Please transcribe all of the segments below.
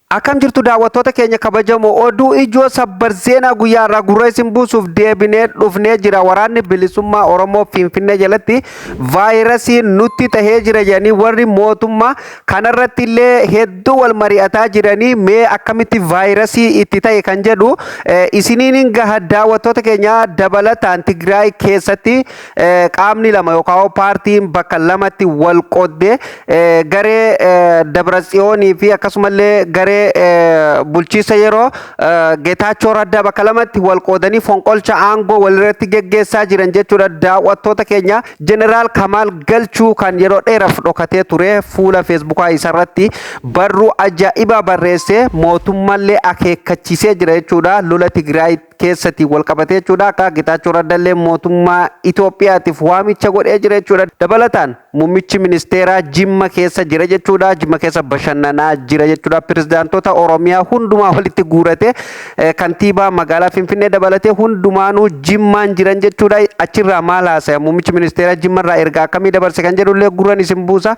Akkam jirtu daawwattoota keenya kabajamoo? Oduu ijoo sabbar seenaa guyyaa irraa gurra isin buusuuf deebinee dhufnee jira. Waraanni Bilisummaa Oromoo Finfinnee jalatti vaayirasii nutti tahee jira jedhanii warri mootummaa kanarratti illee hedduu wal mari'ataa jiranii, mee akkamitti vaayirasii itti ta'e kan jedhu isiniin hin gaha, daawwattoota keenya. Dabalataan Tigraay keessatti qaamni lama yookaan paartiin bakka lamatti wal qoodde, garee Dabratsiyoonii fi akkasumallee garee bulchiisa yeroo Geetaachoo Raddaa bakka lamatti wal qoodanii fonqolcha aangoo walirratti geggeessaa jiran jechuudha, daawwattoota keenya. Jeneraal Kamaal Galchuu kan yeroo dheeraaf dhokatee ture fuula Feesbuukaa isarratti barruu ajaa'ibaa barreessee mootummaallee akeekkachiisee jira jechuudha, lola Tigraay keessatti wal qabatee jechuudha. Akka Geetaachoo Raddallee mootummaa Itoophiyaatiif waamicha godhee jira jechuudha. Dabalataan muummichi ministeeraa Jimma keessa jira jechuudha. Jimma keessa bashannanaa jira jechuudha. Pirezidaantota Oromiyaa hundumaa walitti guurate, kantiibaa magaalaa Finfinnee dabalatee hundumaanuu Jimmaan jiran jechuudha. Achirraa maal haasaya? Muummichi ministeeraa Jimmarraa ergaa akkamii dabarse kan jedhullee gurran isin buusa.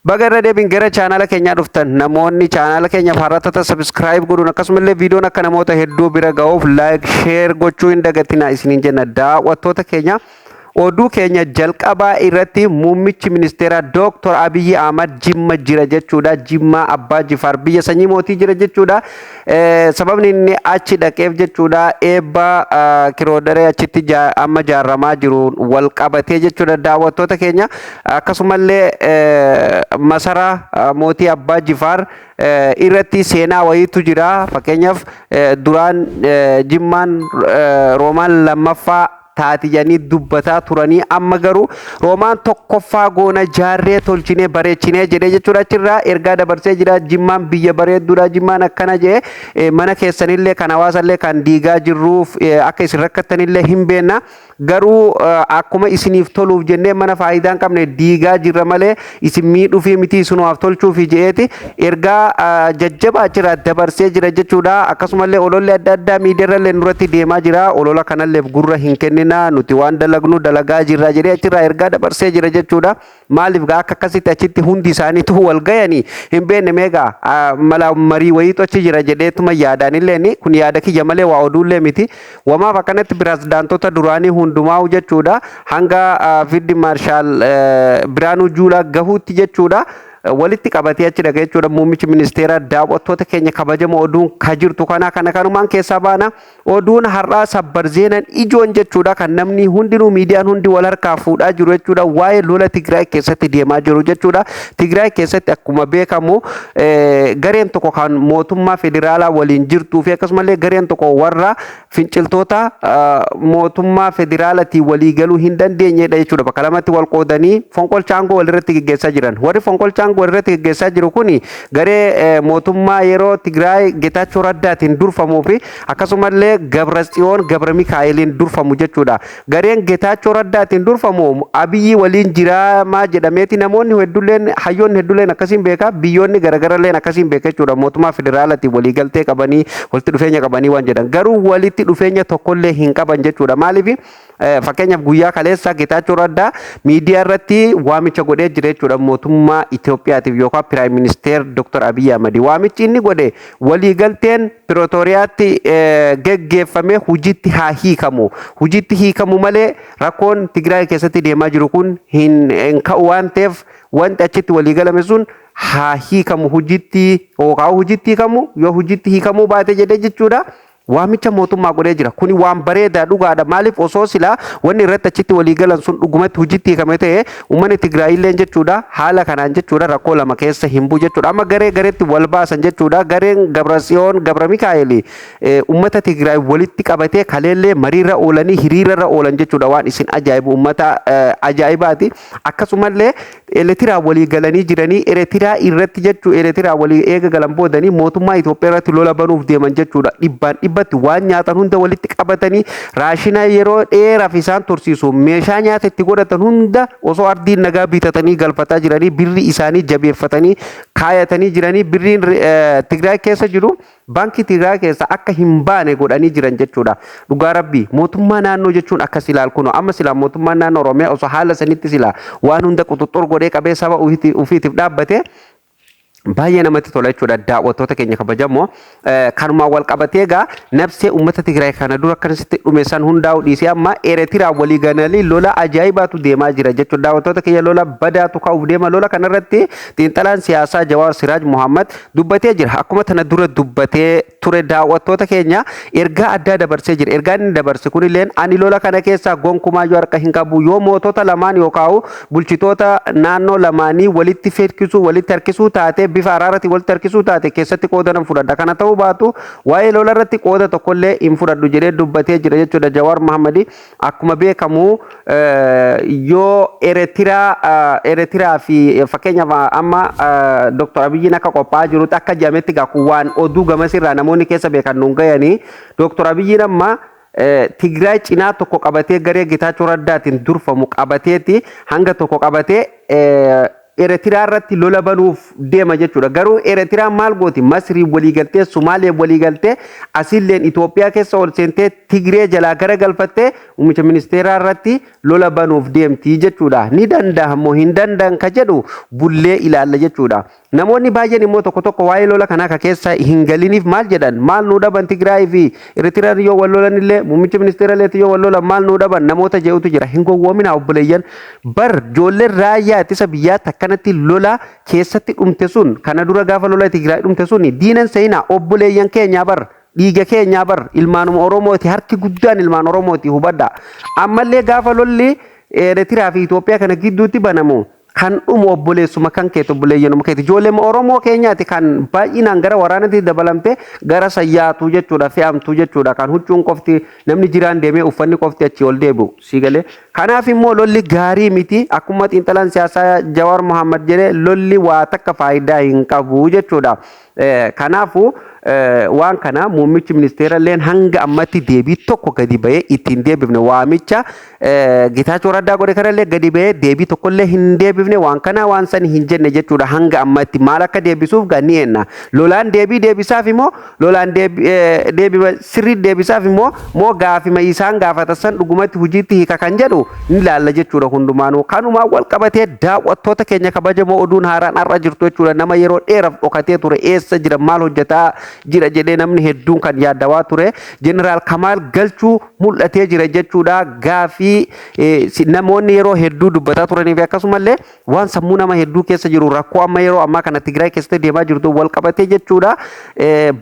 Baga irra deebiin gara chaanaala keenyaa dhuftan. Namoonni chaanaala keenyaaf haaraa subscribe godhuun, akkasumallee viidiyoon akka namoota hedduu bira ga'uuf like, share gochuu hin dagatinaa isiniin jenna, daawwattoota keenya. Oduu keenya jalqabaa irratti muummichi ministeeraa Dooktor Abiyyi Ahmad Jimma jira jechuudha. Jimmaa Abbaa Jifaar, biyya sanyii mootii jira jechuudha. Sababni inni achi dhaqeef jechuudha, eebba corridor achitti amma ijaaramaa jiru wal qabatee jechuudha, daawwattoota keenya. Akkasumallee masaraa mootii Abbaa Jifaar irratti seenaa wayiitu jira. Fakkeenyaaf, duraan Jimmaan Roomaan lammaffaa taati jedhanii dubbataa turanii, amma garuu Roomaan tokkoffaa goona, jaarree tolchinee bareechinee jedhee jechuudha. Achirraa ergaa dabarsee jira. Jimmaan biyya bareedduudha, Jimmaan akkana jedhee, mana keessanillee kan hawaasallee kan diigaa jirruuf akka isin rakkattanillee hin beekna, garuu akkuma isiniif toluuf jennee mana faayidaa hin qabne diigaa jirra malee isin miidhuufii miti, isinumaaf tolchuufi jedheeti ergaa jajjabaa achirraa dabarsee jira jechuudha. Akkasumallee ololli adda addaa miidiyaarrallee nurratti deemaa jira. Olola kanallee gurra hin kennina, nuti waan dalagnu dalagaa jirra jedhee achirraa ergaa dabarsee jira jechuudha. Maaliif gaa akka akkasitti achitti hundi isaaniitu wal gayanii hin beekne? Meegaa mala marii wayiitu achi jira jedheetuma yaadaan illee, kun yaada kiyya malee waa oduullee miti. Wamaaf akkanatti pirezidaantota duraanii hundumaa'u jechuudha, hanga Field Marshal Biraanuu Juulaa gahuutti jechuudha, walitti qabatee achi dhaqa jechuudha muummichi ministeeraa. Daawwattoota keenya kabajamoo, oduun ka jirtu kana kana kanumaan keessaa baana. Oduun har'aa sabbar zeenan ijoon jechuudha, kan namni hundinuu, miidiyaan hundi wal harkaa fuudhaa jiru jechuudha, waa'ee lola Tigraay keessatti deemaa jiru jechuudha. Tigraay keessatti akkuma beekamu gareen tokko kan mootummaa federaalaa waliin jirtuu fi akkasumallee gareen tokko warra finciltoota mootummaa federaalatiin walii galuu hin dandeenyedha jechuudha. Bakka lamatti wal qoodanii fonqolcha aangoo walirratti geggeessaa jiran. Warri fonqolcha aangoo walirratti geggeessaa jiru kuni garee mootummaa yeroo Tigraay Geetaachoo Raddaatiin durfamuu fi akkasumallee Gabratsiyoon Gabra Mikaa'eliin durfamu jechuudha. Gareen Geetaachoo Raddaatiin durfamu Abiyyi waliin jiraamaa jedhameeti namoonni hedduulleen, hayyoonni hedduulleen akkasiin beeka, biyyoonni garaagaralleen akkasiin beeka jechuudha. Mootummaa federaalaatiin waliigaltee qabanii, walitti dhufeenya qabanii waan jedhan, garuu walitti dhufeenya tokkollee hin qaban jechuudha. Maaliif? Fakkeenyaaf, guyyaa kaleessa Geetaachoo Raddaa miidiyaa irratti waamicha godhee jira jechuudha mootummaa Itoophiyaatiif yookaan Prime Minister Dr. Abiyyi Ahmad. Waamichi inni godhe waliigalteen Pirootooriyaatti geggeeffame hojiitti haa hiikamu. Hojiitti hiikamu malee rakkoon Tigraay keessatti deemaa jiru kun hin ka'u waan ta'eef, wanti achitti waliigalame sun haa hiikamu hojiitti, yookaan hojiitti hiikamu yoo hojiitti hiikamuu baate jedhee jechuudha. Waamicha mootummaa godhee jira. Kuni waan bareedaa dhugaadha. Maaliif? Osoo silaa wanni irratti achitti walii galan sun dhugumatti hojiitti hiikame ta'e, uummanni Tigraayillee jechuudha haala kanaan jechuudha rakkoo lama keessa hin bu'u jechuudha. Amma garee gareetti wal baasan jechuudha. Gareen Gabratsiyoon Gabra Mikaa'eli uummata Tigraay walitti qabatee kaleellee mariirra oolanii hiriirarra oolan jechuudha. Waan isin ajaa'ibu, uummata ajaa'ibaati. Akkasumallee Eertiraa walii galanii jiranii, Eertiraa irratti jechuu, Eertiraa walii eega galan boodanii mootummaa Itoophiyaa irratti lola banuuf deeman jechuudha. Dhibbaan dhibbatti waan nyaatan hunda walitti qabatanii, raashina yeroo dheeraaf isaan tursiisu, meeshaa nyaata itti godhatan hunda osoo ardiin nagaa bitatanii galfataa jiranii, birri isaanii jabeeffatanii kaayatanii jiranii, birriin Tigraay keessa jiru baankii Tigraay keessa akka hin baane godhanii jiran jechuudha. Dhugaa Rabbii, mootummaa naannoo jechuun akkas ilaal kunoo. Amma silaa mootummaan naannoo Oromiyaa osoo haala sanitti silaa waan hunda quxuxxur godhee qabee saba ufiitiif dhaabbate. Baay'ee namatti tola jechuudha, daawwattoota keenya kabajamoo. Kanumaan wal qabatee egaa nabsee uummata Tigraay kana dura akkasitti dhume san hundaa'u dhiisee amma Eritiriyaa walii galanii lola ajaa'ibaatu deemaa jira jechuudha. Daawwattoota keenya, lola badaatu ka'uuf deema. Lola kanarratti xiinxalaan siyaasaa Jawaar Siraaj Muhammad dubbatee jira. Akkuma tana dura dubbatee ture, daawwattoota keenya, ergaa addaa dabarsee jira. Ergaan inni dabarse kunilleen ani lola kana keessaa gonkumaayyuu harka hin qabu, yoo mootota lamaan yookaan bulchitoota naannoo lamaanii walitti fedkisuu, walitti harkisuu taate, bifa araaraatiin walitti harkisuu taate keessatti qooda nan fudhadha. Kana ta'uu baatu waa'ee lola irratti qooda tokkollee hin fudhadhu jedhee dubbatee jira jechuudha Jawaar Muhammadi. Akkuma beekamu yoo Eretiraa fi fakkeenyaaf amma Dr. Abiyyiin akka qophaa'aa jirutti, akka jedhametti gaa kun waan oduu gamasirraa namoonni keessa beekan nuun gayanii, Dr. Abiyyiin amma Tigraay cinaa tokko qabatee, garee Getaachoo Raddaatiin durfamu qabateeti, hanga tokko qabatee Eretiraa irratti lola banuuf deema jechuudha. Garuu Eritiraan maal gooti? Masrii waliigaltee, Sumaalee waliigaltee, asilleen Itoophiyaa keessa ol seentee Tigree jalaa gara galfattee muummicha ministeeraa irratti lola banuuf deemti jechuudha. Ni danda'a moo hin danda'an ka jedhu bullee ilaalla jechuudha. Namoonni baay'een immoo tokko tokko waa'ee lola kanaa ka keessa hin galiniif maal jedhan? Maal nuu dhaban Tigraay fi Eritiraan yoo wal lolan illee, muummicha ministeera illee yoo wal lolan maal nuu dhaban namoota jedhutu jira. Hin gowwoominaa, obboleeyyan. Bar ijoolleen raayyaa ittisa biyyaatti akkanatti lola keessatti dhumte sun, kana dura gaafa lola Tigraay dhumte sun, diinan seenaa obboleeyyan keenyaa bar. Dhiiga keenyaa bar, ilmaanuma Oromooti, harki guddaan ilmaan Oromooti, hubadha. Ammallee gaafa lolli Eritiraa fi Itoophiyaa kana gidduutti banamu kan dhumu obboleessuma kan keeti, obboleeyyanuma keeti, ijoollee Oromoo keenyaati kan baay'inaan gara waraanatti dabalamte, gara sayyaatu jechuudha, fe'amtu jechuudha, kan huccuun qofti namni jiraan deemee uffanni qofti achii ol deebi'u si galee. Kanaaf immoo lolli gaarii miti. Akkuma xiinxalaan siyaasaa Jawaar Mohammad jedhe, lolli waa takka faayidaa hin qabu jechuudha. Kanaafuu waan kana muummichi ministeera illeen hanga ammatti deebii tokko gadi bahee ittiin deebifne. Waamicha Getaachoo Raddaa godhe kanallee gadi bahee deebii tokkollee hin deebifne. Waan kana waan san hin jenne jechuudha hanga ammatti. Maal akka deebisuuf gaa ni enna. Lolaan deebii deebisaaf immoo, lolaan deebii sirrii deebisaaf immoo moo gaafima isaan gaafatan san dhugumatti hojiitti hiika kan jedhu ni ilaalla jechuudha hundumaanuu. Kanumaan wal qabatee, daawwattoota keenya kabajamoo, oduun haaraan har'a jirtu jechuudha, nama yeroo dheeraaf dhokatee ture, eessa jira, maal hojjetaa jira jedhee namni hedduun kan yaaddawaa ture, Jeneraal Kamaal Galchuu mul'atee jira jechuudha. Gaafii namoonni yeroo hedduu dubbataa turanii fi akkasumallee waan sammuu nama hedduu keessa jiru, rakkoo amma yeroo ammaa kana Tigraay keessatti deemaa jirtu wal qabatee jechuudha.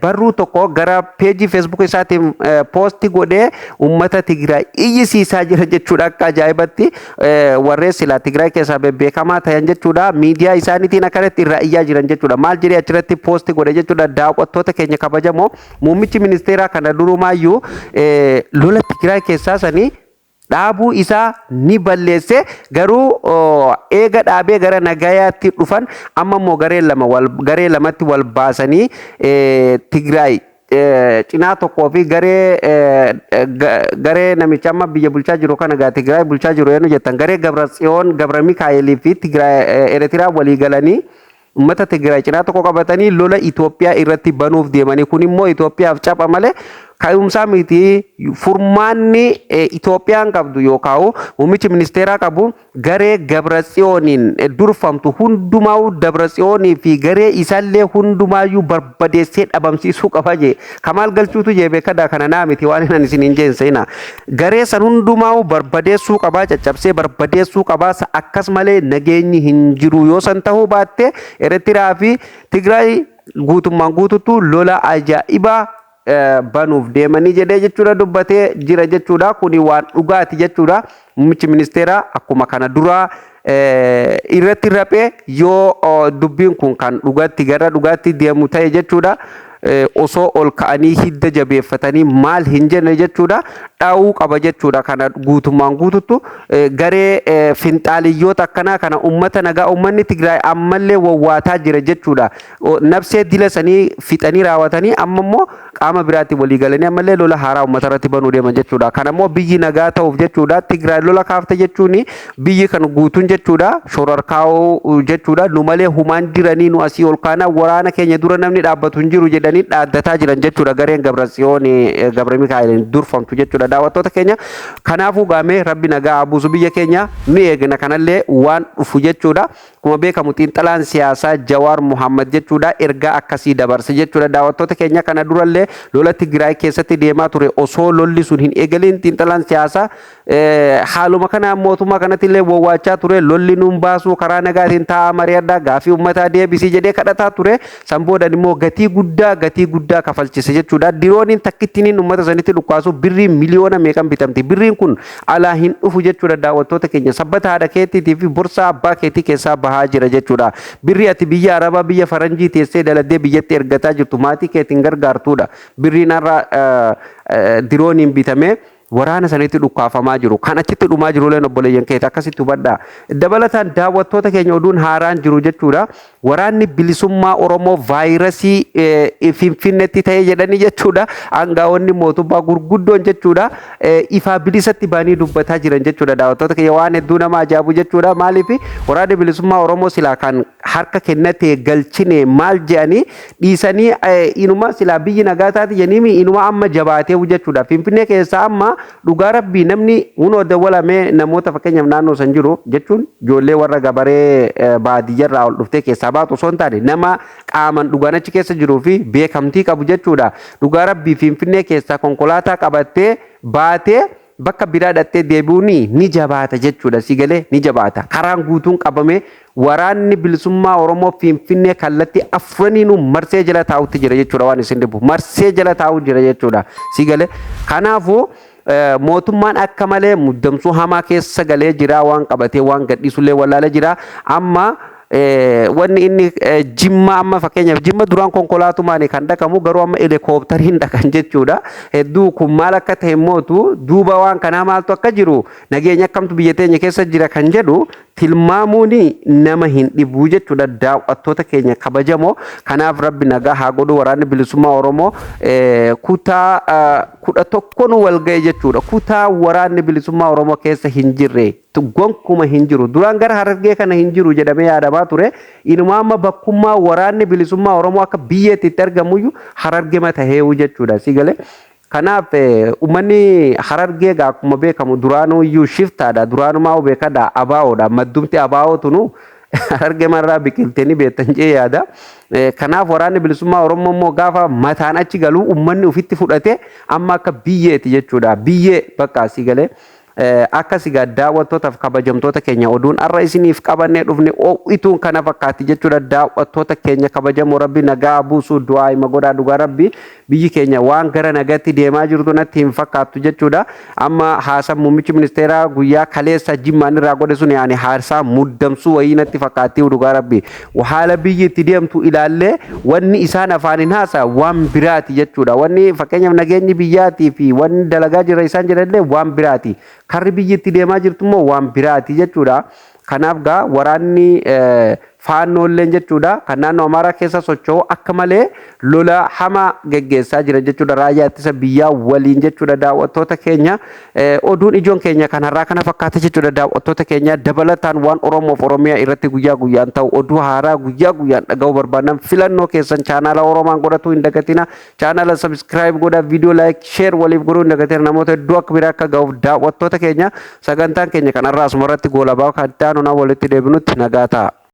Barruu tokko gara peejii Facebook isaatiin post godhee uummata Tigraay iyyisiisaa jira jechuudha akka ajaa'ibatti. Warreen silaa Tigraay keessaa bebbeekamaa ta'an jechuudha, miidiyaa isaaniitiin akkanatti irraa iyyaa jiran jechuudha. Maal jedhee achirratti post godhe jechuudha, daawwattoota keenya kabajamoo? Muummichi ministeeraa kana durumaayyuu lola Tigraay keessaa sanii dhaabuu isaa ni balleesse. Garuu eega dhaabee gara nagayaatti dhufan, amma immoo garee lama wal garee lamatti wal baasanii Tigraay cinaa tokkoo fi garee namicha amma biyya bulchaa jiru kana gaa Tigraay bulchaa jiru eenyu jettan, garee Gabra Tsiyoon Gabra Mikaa'elii fi Tigraay Eritiraa walii galanii uummata Tigraay cinaa tokko qabatanii lola Itoophiyaa irratti banuuf deemanii. Kun immoo Itoophiyaaf capha malee ka'umsaa miti. Furmaanni Itoophiyaan qabdu yookaan muummichi ministeeraa qabu garee Gabra Tsiyooniin durfamtu hundumaa, Dabra Tsiyoonii fi garee isaallee hundumaayyuu barbadeessee dhabamsiisuu qaba jee Kamaal Galchuutu jee. Beekadha, kana naa miti waan hin isin hin jeen seena. Garee san hundumaa barbadeessuu qabaa, caccabsee barbadeessuu qabaa. Akkas malee nageenyi hin jiru. Yoo san ta'uu baatte Eritiraa fi Tigraay guutummaan guututtu lola ajaa'ibaa banuuf deemanii jedhee jechuudha, dubbatee jira jechuudha. Kuni waan dhugaati jechuudha. Muummichi ministeeraa akkuma kana duraa irratti raphee, yoo dubbiin kun kan dhugatti gara dhugaatti deemu ta'e jechuudha, osoo ol ka'anii hidda jabeeffatanii maal hin jenne jechuudha, dha'uu qaba jechuudha. Kana guutummaan guututtu garee finxaaliyyoota akkanaa kana, ummata nagaa, ummanni Tigraay ammallee wawwaataa jira jechuudha. Nabsee dila sanii fixanii raawwatanii amma immoo Qaama biraatiin walii galanii ammallee lola haaraa uummata irratti banuu deeman jechuudha. Kan ammoo biyyi nagaa ta'uuf jechuudha. Tigraay lola kaafte jechuun biyyi kan guutuun jechuudha. Shororkaa'uu jechuudha. Nu malee humaan jiranii, nu asii ol kaanaa waraana keenya dura namni dhaabbatu hin jiru jedhanii dhaaddataa jiran jechuudha. Gareen Gabratsiyoon Gabra Mikaa'eliin durfamtu jechuudha. Daawwattoota keenya, kanaafuu gaamee Rabbi nagaa buusu, biyya keenya nu eegna, kanallee waan dhufu jechuudha. Akkuma beekamu xiinxalaan siyaasaa Jawaar Muhammad jechuudha ergaa akkasii dabarse jechuudha. Daawwattoota keenya, kana durallee lola Tigraay keessatti deemaa ture osoo lolli sun hin eegaliin xiinxalaan siyaasaa haaluma kana mootummaa kanatti illee wawwaachaa ture. Lolli nuun baasuu, karaa nagaatiin taa'aa mari'adhaa, gaafii uummataa deebisii jedhee kadhataa ture. San boodan immoo gatii guddaa, gatii guddaa kafalchise jechuudha. Dirooniin takkittiin uummata sanitti dhukkaasu birrii miliyoona meeqan bitamti? Birriin kun alaa hin dhufu jechuudha, daawwattoota keenya. Sabbata haadha keetiitii fi borsaa abbaa keetii keessaa bahaa jira jechuudha. Birrii ati biyya Arabaa, biyya Faranjii teessee daladdee biyyatti ergataa jirtu, maatii keetiin gargaartuudha. Birriin har'a dirooniin bitamee waraana sanitti dhukkaafamaa jiru. Kan achitti dhumaa jiruleen obboleeyyan keeti, akkasitti hubadhaa. Dabalataan daawwattoota keenya, oduun haaraan jiru jechuudha. Waraanni bilisummaa Oromoo vaayirasii Finfinneetti ta'ee jedhanii jechuudha. Aangaa'onni mootummaa gurguddoon jechuudha. Ifaa bilisatti ba'anii dubbataa jiran jechuudha. Daawwattoota keenya, waan hedduu nama ajaa'ibu jechuudha. Maaliif waraanni bilisummaa Oromoo silaa kan harka kennatee galchine maal jedhanii dhiisanii inuma silaa biyyi nagaa taate jedhanii inuma amma jabaatee jechuudha. Finfinnee keessaa amma dhugaa Rabbii namni hunoo dawwalamee namoota fakkeenyaaf naannoo san jiru jechuun ijoollee warra gabaree baadiyyarraa ol dhuftee keessaa baatu osoo hin taane, nama qaaman dhugaan achi keessa jiruu fi beekamtii qabu jechuudha. Dhugaa Rabbii Finfinnee keessaa konkolaataa qabattee baatee bakka biraa dhattee deebi'uun ni jabaata jechuudha. Si galee, ni jabaata. Karaan guutuun qabamee waraanni bilisummaa Oromoo Finfinnee kallattii afraniinuu marsee jala taa'utti jira jechuudha, waan isin dhibu. Marsee jala taa'u jira jechuudha. Si galee, kanaafuu mootummaan akka malee muddamsuu hamaa keessa galee jira, waan qabatee waan gadhiisullee wallaalee jira. Amma wanni inni Jimma, amma fakkeenyaaf Jimma duraan konkolaatumaan kan dhaqamu, garuu amma helikooптariin dhaqan jechuudha. Hedduu kun maal akka ta'e mootu duuba waan kanaa maaltu akka jiru, nageenya akkamtu biyya teenya keessa jira kan jedhu tilmaamuun nama hin dhibu jechuudha, daawwattoota keenya kabajamoo. Kanaaf Rabbi nagaa haa godhu. Waraanni bilisummaa Oromoo kutaa 11 wal ga'e jechuudha. Kutaa waraanni bilisummaa Oromoo keessa hin jirre gonkuma hin jiru. Duraan gara Harargee kana hin jiru jedhamee yaadamaa ture. Inuma amma bakkummaa waraanni bilisummaa Oromoo akka biyyeetti itti argamuyyuu Harargema taheewu jechuudha. Si galee? Kanaaf uummanni Harargee egaa akkuma beekamu duraanuu iyyuu shiftaadha. Duraanumaa beekadha, abaa'oodha. Maddumti abaa'oo tunu Harargee marraa biqiltee ni beektan jee yaada. Kanaaf waraanni bilisummaa Oromoo immoo gaafa mataan achi galu uummanni ofitti fudhate amma akka biyyeeti jechuudha. Biyyee bakka, si galee? Akkas egaa daawwattootaaf kabajamtoota keenya, oduun har'a isiniif qabannee dhufne ituun kana fakkaatti jechuudha. Daawwattoota keenya kabajamoo, Rabbi nagaa buusuu du'aa hima godhaa. Dhugaa Rabbi biyyi keenya waan gara nagaatti deemaa jirtu natti hin fakkaattu jechuudha. Amma haasaan muummichi ministeeraa guyyaa kaleessa Jimmaan irraa godhe sun yaani haasaa muddamsuu wayii natti fakkaatti. Dhugaa Rabbi haala biyyi itti deemtu ilaallee wanni isaan afaaniin haasa waan biraati jechuudha. Wanni fakkeenyaaf nageenyi biyyaatii fi wanni dalagaa jira isaan jedhanillee waan biraati. Karri biyyi itti deemaa jirtu immoo waan biraati jechuudha. Kanaaf gaa waraanni Faannoolleen jechuudha kan naannoo Amaaraa keessa socho'u akka malee lola hamaa geggeessaa jira jechuudha, raayyaa ittisa biyyaa waliin jechuudha. Daawwattoota keenya, oduun ijoon keenya kan har'aa kana fakkaata jechuudha. Daawwattoota keenya, dabalataan waan Oromoof Oromiyaa irratti guyyaa guyyaan ta'u, oduu haaraa guyyaa guyyaan dhaga'uu barbaadan, filannoo keessan chaanaala Oromaan godhatu hin dagatina. Chaanaala subscribe godhaa, viidiyoo like, share waliif godhuu hin dagatina, namoota hedduu akka biraa akka ga'uuf. Daawwattoota keenya, sagantaan keenya kan har'aa asuma irratti goolabaa. Kan itti aanu walitti deebinutti nagaa ta'a.